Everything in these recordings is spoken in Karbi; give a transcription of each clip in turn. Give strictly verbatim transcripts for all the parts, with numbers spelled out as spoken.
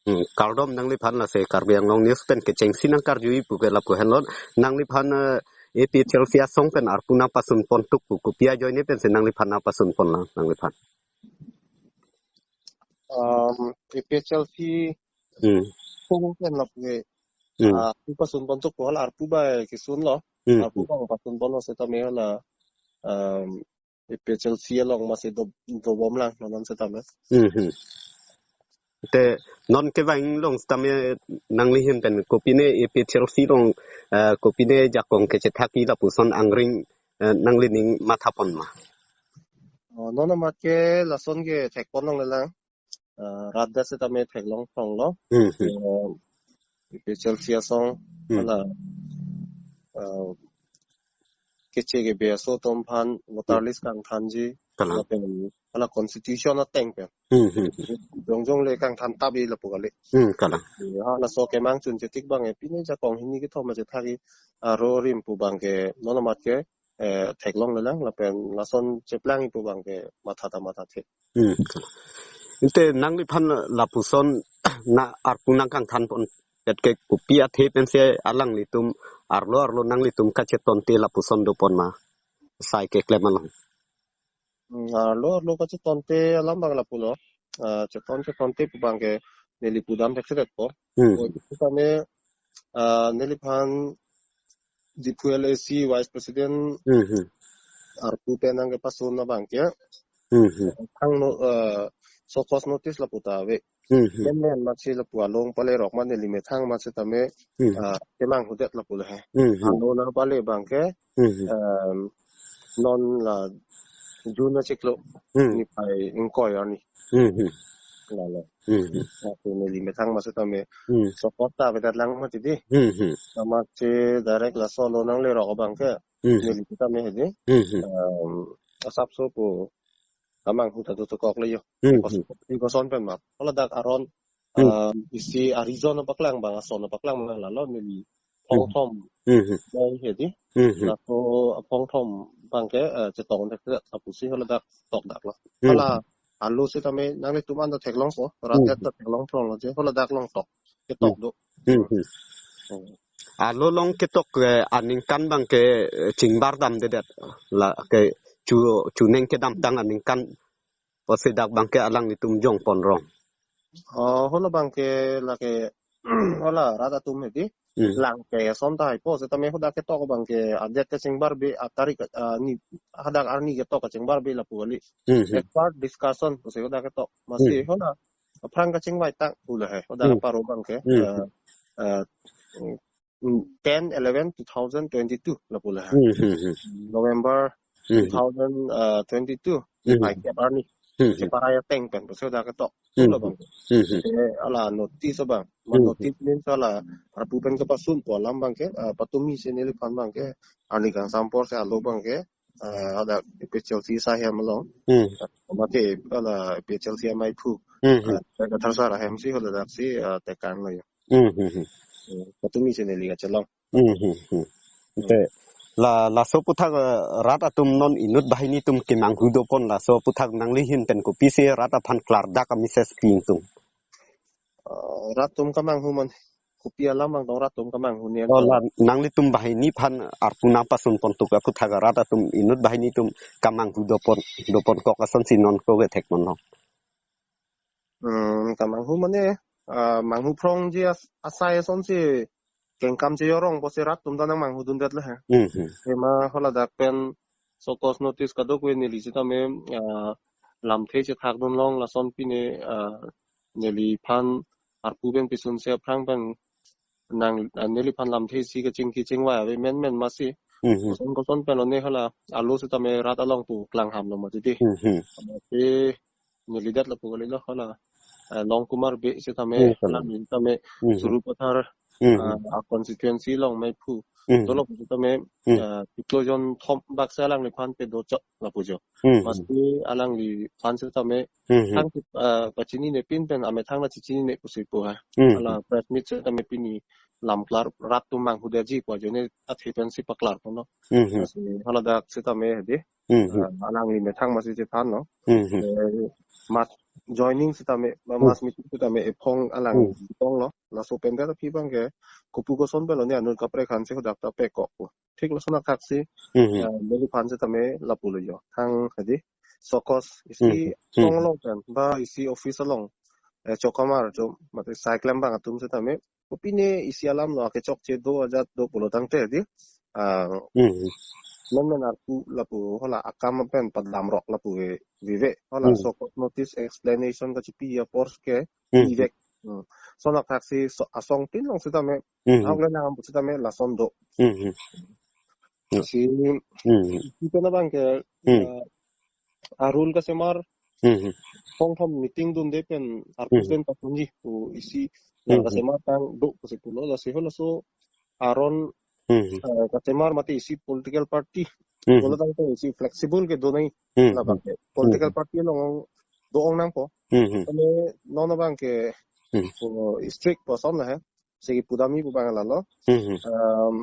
Hmm, kardom nangliphan, lasi Karbi Anglong News pen kechengsi nangkarju-i pu ke lapu henlo. Nangliphan, eh, A P H L C asong pen arpu nangpasun pontuk pu kopi ajoine pensi nangliphan nangpasun ponlang nangliphan? Um, A P H L C Hmm. asong pen lapu ke, Hmm. ah, arpu pasun pontuk pu hala arpu bai kesunlo. Hmm. Arpu bang pasun ponlo setame hala, um, A P H L C along masi do, dobomlang non setame. Hmm, hmm. Te non kevang along setame nangli ahin pen kopine A P H L C along, eh, kopine jakong kechethak-i lapuson angring, eh, nanglining mathapon ma? Oh, non amat ke lason ke thekpon longlelang. Ah, rat dak setame theklong thonglo. Hmm, hmm. Eh, A P H L C asong Hmm. hala, ah, keche kebe aso atum aphan voter Hmm. list kangthanji. Kalang. Lapen hala constitution ateng pen. Hmm, hmm, hmm. Jongjong le kangthan tap-i lapu kali. Hmm, kalang. Eh, halaso kemang chun chetik bang e pine jakong hini kethom ma chethak-i, ah, aro rim pu bang ke non amat ke, eh, theklonglelang lapen lason cheplang-i pu bang ke matha ta mathathe. Hmm. Ante nangliphan lapuson na arpu nangkangthan ponpet ke kopi athe pensi alanglitum arlo arlo nanglitum kachetonte lapuson dopon ma? Sai keklem along. Hmm, arlo arlo kachetonte alam bang lapulo. Ah, cheton chetonte pu bang ke neli pudam thekthedetpo. Hmm. Oh, itu kami, ah, neliphan Diphu L A C Vice President Hmm, hmm. arpu pen nangkepasun abang ke. Hmm, hmm. Thang no, eh, show cause notice lapu ta ave. Hmm, hmm. Men men amatsi lapu along palerok ma neli methang amat setame, Hmm. ah, kemanghudet lapu le he. Hmm, hmm. Alo nangpale abang ke, Hmm, hmm. em, non la June achiklo Hmm. niphai ingkoi arni. Hmm, hmm. Lalo. Hmm, hmm. Lapu neli methang amat setame Hmm. show cause ta avedet lang mati di. Hmm, hmm. Amatsi direct laso alo nanglerok abang ke. Hmm. Neli setame hedi. Hmm, hmm. Em, asapso pu kamanghu ta dothukoklo yo. Hmm, Kos-, hmm. Koson pen ma. Haladak aron, Hmm. em, isi a-reason apaklang bang, ason apaklang bang lalo neli Hmm. phongthom Hmm, hmm. nai hedi. Hmm, hmm. Laso aphongthom bang ke, eh, chetong thek lapusi haladak tokdaklo. Hmm. Hala alo setame nanglitum anta theklongpo, rat Hmm. det ta theklong thonglo je, haladak along tok. Ketok Hmm. do. Hmm, hmm. Hmm. Alo along ketok, eh, aningkan bang ke, eh, chingbar damdedet la ke chu, chuning kedamtang aningkan pusi dak bang ke alanglitum jongpon rong. Oh, hala bang ke lake hala rat atum hedi. Hmm. Lang ke ason ta haipo, setame hadak ketok bang ke adet kachingbarbe atarik, ah, ni hadak arni ketok kachingbarbe lapu kali. Hmm, hmm. Expert discussion pusi hadak ketok. Masi Hmm. hala aphrang kachingvai tang pu le he. Hadak Hmm. paro bang ke, Hmm. eh, eh, mm, ten eleven two thousand twenty-two lapu le he. Hmm, hmm, hmm. November Hmm. two thousand, eh, twenty-two. Hmm. Ai kep arni. Hmm. Cheparai ateng pen pusi hadak ketok. Hmm. Hala bang. Hmm. Eh, hala notice bang. Ma Hmm. notice means hala arpu pen kepasunpo alam bang ke, eh, patumi si neliphan bang ke arni kangsam apor si alo bang ke, eh, hadak A P H L C asai hem along. Hmm. Mate hala A P H L C amaiphu. Hmm, hmm. Eh, Kathar sar ahemsi haladaksi, eh, tekanglo yo. Hmm, hmm, hmm. Eh, patumi si neli kachelong. Hmm, hmm, hmm. Ante la, laso aputhak, eh, rat atum non inut banghini atum kemanghu dopon, laso aputhak nangli ahin pen kopisi rat aphan klardak a-message pi ingtung? Eh, rat atum kemanghu man kopi alam bang tong rat atum kemanghu ni Oh, la, nanglitum banghini aphan arpu nangpasun pontuk aputhak rat atum inut banghini atum kemanghu dopon, doponkok asonsi non kove thekponlo? Hmm, kemanghu mane, ah, manghu phrongji as-, asai asonsi kengkam chejorong pusi rat atum ta nangmanghu dundet le he. Hmm, hmm. Ema haladak pen show cause notice kadokave neli setame, ah, lamthe chethak dunlong lason pine, ah, neliphan arpu pen pisunsi aphrang pen nang, ah, neliphan lamthe isi kachingki chingvai ave menmen masi. Hmm, hmm. Koson koson pen lone hala alo setame rat along pu klangham lo mati di. Hmm, hmm. Mati neli det lapu kalilo hala, eh, Longkumar Bey setame, Hmm, hmm. alang setame Hmm, hmm. Sarupathar, Hmm, hmm. ah, a-constituency along maiphu. Hmm. Dolo pu setame, Hmm. ah, chiklo jon thom bak si alangliphan pedo chok lapu jo. Hmm, hmm. Masi alangliphan setame Hmm, hmm. thang, ah, kachinine pin pen amethang ta chechinine pusi pu ha. Hmm, Hala hmm. press meet setame pini lamklar rat atum manghu detji pu ajoine athe pensi paklarponlo. Hmm, hmm. Masi haladak setame hedi. Hmm, hmm. Ah, alangli methang masi chethanlo. Hmm, hmm. Eh, mat joining sitame, ma- Hmm. mass meeting sitame ephong alang Hmm. tonglo. Laso pen ta aphi abang ke, kopu koson pen lo ne anut kaprek aphan si hadak ta pekok pu. Thik lason athaksi, Hmm. eh, neliphan sitame lapu lo jo. Thang hadi, sokos isi Hmm. Hmm. song along pen, ba isi office along, eh, chokamar jo, mate sai klem abang atum sitame, kopine isi alam lo, akechokche do ajat do pulo tangte di. Ah, Hmm. men men arpu lapu hala akam pen padamrok lapu ve, vive hala Hmm. sokos notice explanation kachipi apor ke Hmm. ivek. Hmm. Lason athaksi so, asong tin along sitame, Hmm. ahok le nang sitame lason do. Hmm. Hmm. Si, Hmm. si pen abang ke, Hmm. eh, arul kasemar, Hmm. pongthom meeting dunde pen arpu Hmm. pen pasunji pu isi Hmm. kasemar tang do pusi pulo, lasi halaso aron, Hmm. eh, kasemar mate isi political party Hmm. pulo tangte isi flexible ke do nai Hmm. labang ke. Political Hmm. party along do-ong nangpo. Hmm. Ane non abang ke Hmm. pu strict pu ason lahei. Si pudamji pu abang lalo. Hmm. Um,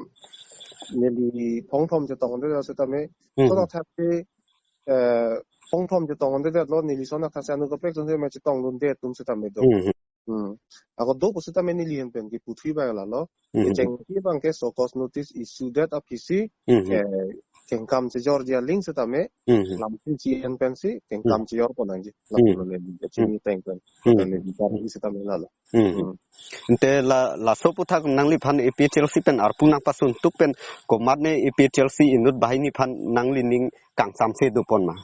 neli pongthom chetong dunde sitame. Hmm. Lason athaksi, eh, pongthom chetong dunde lo, neli lason athaksi anut kaprek atum sitame chetong dunde atum sitame do. Hmm. Hmm. Ako do pu sitame neli ahin pen kipu thu abang lalo. Hmm. Kechengsi abang ke sokos notice issue det aphi si, Hmm. eh, kengkam chejorji aling sitame, Hmm. lamthe si ahin pensi, kengkam Hmm. chejor pon nangji. Hmm. Lapu lo neli, Hmm. kechini teng pen. Hmm. Neli kari sitame lalo. Hmm. Hmm. Ante la, laso aphuthak nangliphan A P H L C pen arpu nangpasun tuk pen komatne A P H L C inut banghini aphan nanglining kangsamse dopon ma?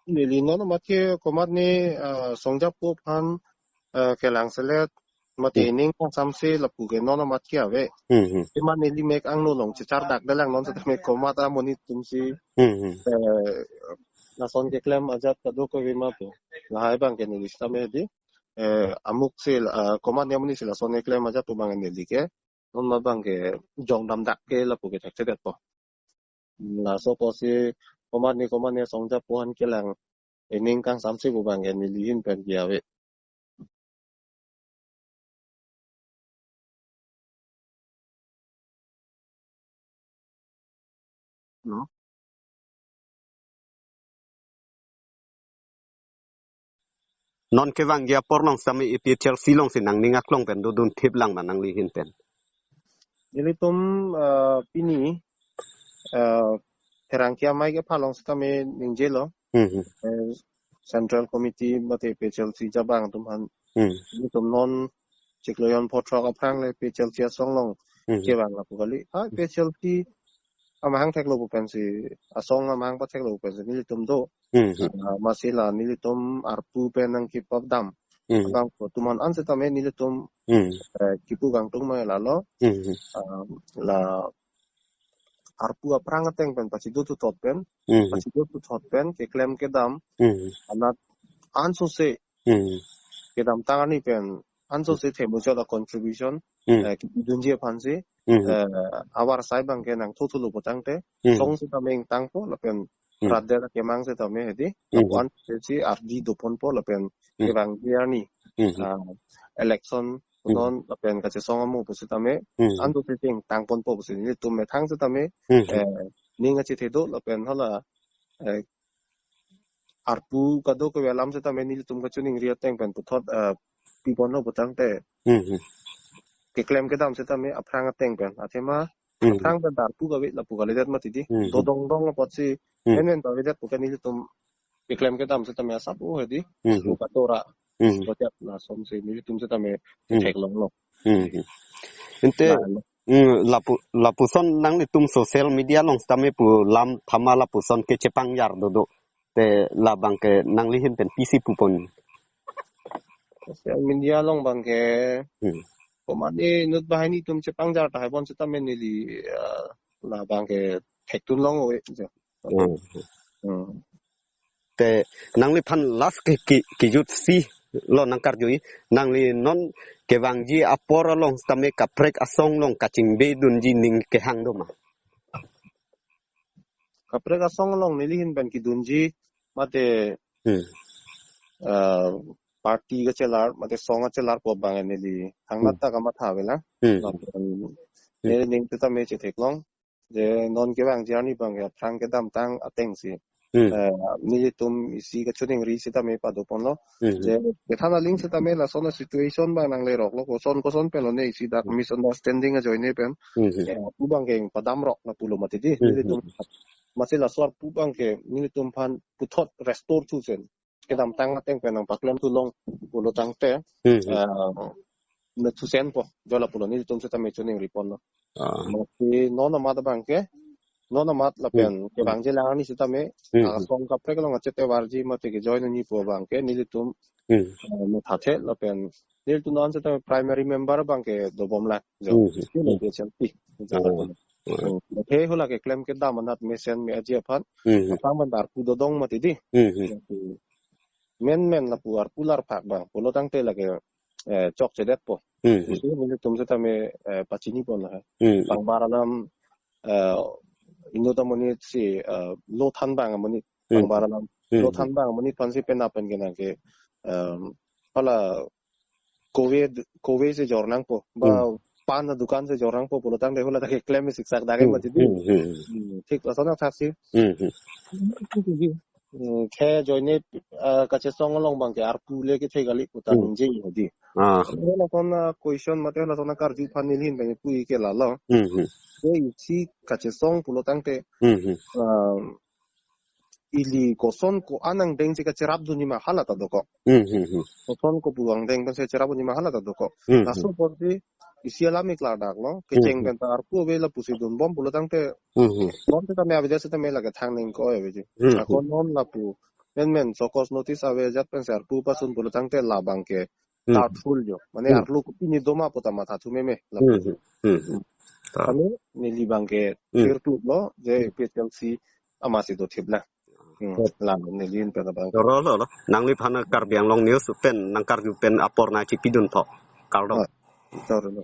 Neli non amat ke komatne, ah, songjapo aphan, ah, kelang selet mate Hmm. ining kangsamse lapu ke non amat ke ave. Hmm. Hmm. Ema neli mek angno along chechar dak dalang non sitame komat amonit atum si, Hmm. Hmm. eh, lason keklem ajat kadokave ma pu. Lahai abang ke neli sitame di, eh, amuk si, ah, komatne amonit si lason keklem ajat pu abang neli ke, non ma abang ke jongdam dak ke lapu ke thekthedetpo. Laso apotsi komatne komatne songjapo aphan kelang ining kangsamse pu abang ke neli ahin pen ke ave. No? Non kevangji apor along sitame A P H L C alongsi nangning aklong pen dodun thip lang ma nangli ahin pen? Nelitum, ah, pini, ah, pherangke amei kepha along sitame ningjelo. Hmm. Hmm. Eh, Central Committee mate A P H L C jabang atum aphan. Hmm. Nelitum non chiklo jon phongo throk aphrang le A P H L C asong along Hmm. kevang lapu kali. Ah, A P H L C amahang theklo pu pensi, asong amahang patheklo pu pensi nelitum do. Hmm. Hmm. Ah, amatsi la nelitum arpu pen nangkepadam Hmm. abang atum aphan an sitame nelitum, Hmm. eh, kipu kangtung ma lalo. Hmm. Hmm. Ah, la arpu aphrang ateng pen pachido puthot pen, Hmm. pachido puthot pen keklem kedam, Hmm. anat ansose Hmm. kedamtang arni pen ansose themujot a contribution, Hmm. eh, kidunji aphan si, Hmm. eh, avarsai abang ke nangthu thulo pu tangte, Hmm. song sitame ingtangpo lapen Hmm. rat det akemang sitame hedi, Hmm. lapu-an si ardi doponpo lapen Hmm. kevangji arni, Hmm. ah, election Hmm. non lapen kachesong amo pu sitame, Hmm. ansose ingtangponpo pusi nelitum methang sitame, Hmm. eh, ning kachethedo lapen hala, eh, arpu kadokave alam sitame nelitum kachiningri ateng pen puthot, eh, piponlo pu tangte. Hmm. Hmm. Keklem kedam sitame aphrang ateng pen. Athema Hmm. aphrang pen arpu kave lapu kalidet mati di. Hmm. Dodongdong apotsi Hmm. en en pavedet pu ke nelitum keklem kedam sitame asap o hedi. Hmm. Lo katora. Hmm. Lo chat lasonsi nelitum sitame Hmm. theklonglo. Hmm. Ante, Nah, hmm, lapu, lapuson nanglitum social media along sitame pu lam thama lapuson kechepangjar dodo. Te labang ke nangli ahin pen pisi pupon? Social media along abang ke, Hmm. komatne inut banghini atum chepangjar tahai bon sitame neli, ah, labang ke thektun long ave. Hmm. Hmm. Te nangliphan last ke, ke, kejutsi lo nangkarjui, nangli non kevangji apor along sitame kaprek asong along kachingbedunji ning kehang do ma? Kaprek asong along neli ahin pen kedunji mate, Hmm. ah, party kachelar mate song kachelar pu abang neli thangnat Hmm. ta kamatha avelang. Hmm. Lapen Hmm. neli ning sitame chetheklong. Je non kevangji arni abang ya aphrang kedamtang atengsi. Hmm. Eh, nelitum isi kachiningri sitame padoponlo. Hmm. Je, kethan aling sitame lason a-situation abang nangleroklo, koson koson pen lone isi dak Hmm. misunderstanding ajoine pen. Hmm. Eh, arpu abangke padamrok lapulo mati di. Hmm. Nelitum, masi laso arpu abangke nelitum aphan puthot restore thusen kedamtang ateng pen nangpaklem thulong pulo tangte, Hmm. eh, me thusenpo, jo lapulo nelitum sitame chiningriponlo. Ah. Masi non amat abangke, non amat lapen Hmm. kevangji lang arni sitame, Hmm. asong kaprek along achete varji mate kejoi nangji pu abangke nelitum, Hmm. eh, mathathe lapen nelitum non sitame primary member abangke dobomlang jo. Hmm. Sitame Hmm. P H L P. Oh. Hmm. He hala keklem kedam anat mesen me aji aphan. Hmm. Asang ban arpu dodong mati di. Hmm. Menmen lapu arpu larphak abang pulo tangte lake, eh, chokchedetpo. Hmm. Isi nelitum sitame, eh, pachiniponlo he. Hmm. Pangbar alam, eh, inut amonit si, eh, lo than abang amonit. Hmm. Pangbar alam. Hmm. Lo than abang amonit aphansi penap pen kenang ke, em, hala kove, kove si jor nangpo. Ba Hmm. pan adukan si jor nangpo pulo tangte hala ta keklem siksak dake Hmm. mati di. Hmm. Hmm. Hmm. Thik lason athaksi. Hmm. Hmm. Hmm, kejoi ne, eh, kachesong along abangke arpu le kethe kali puta Hmm. ningje hedi. Ah. Hala lason a-question mate hala lason akarju aphan neli ahin abang pu ke lalo. Hmm. Hmm. Je isi kachesong pulo tangte, Hmm. Hmm. um, ili koson ko-an angdengsi kacherapdunji ma hala ta dokok. Hmm. Hmm. Hmm. Koson kopu angdeng pensi cherapdunji ma hala ta dokok. Hmm. Laso Hmm. apotsi isi alam ik klardaklo, kecheng Hmm. pen ta arpu ave lapusi dunbom pulo tangte Hmm. Hmm. non sitame avedet sitame lake thang nangkok aveji. Hmm. Ako non lapu menmen show cause notice ave ajat pensi arpu pasun pulo tangte labangke Hmm. doubtful jo. Mane Hmm. arlo kopine doma pu ta mathathu meme lapu. Hmm. Hmm. Hmm. Hmm. Ta. Mane neli abangke Hmm. clear kluklo je P H L C amatsi dothiplang. Hmm. Yep. Lang neli ahin pen abang. Rolo lo. Nangliphan Karbi Anglong News pen nangkarju pen apor nangchipidun tho. Kardom. Ah, sorry lo.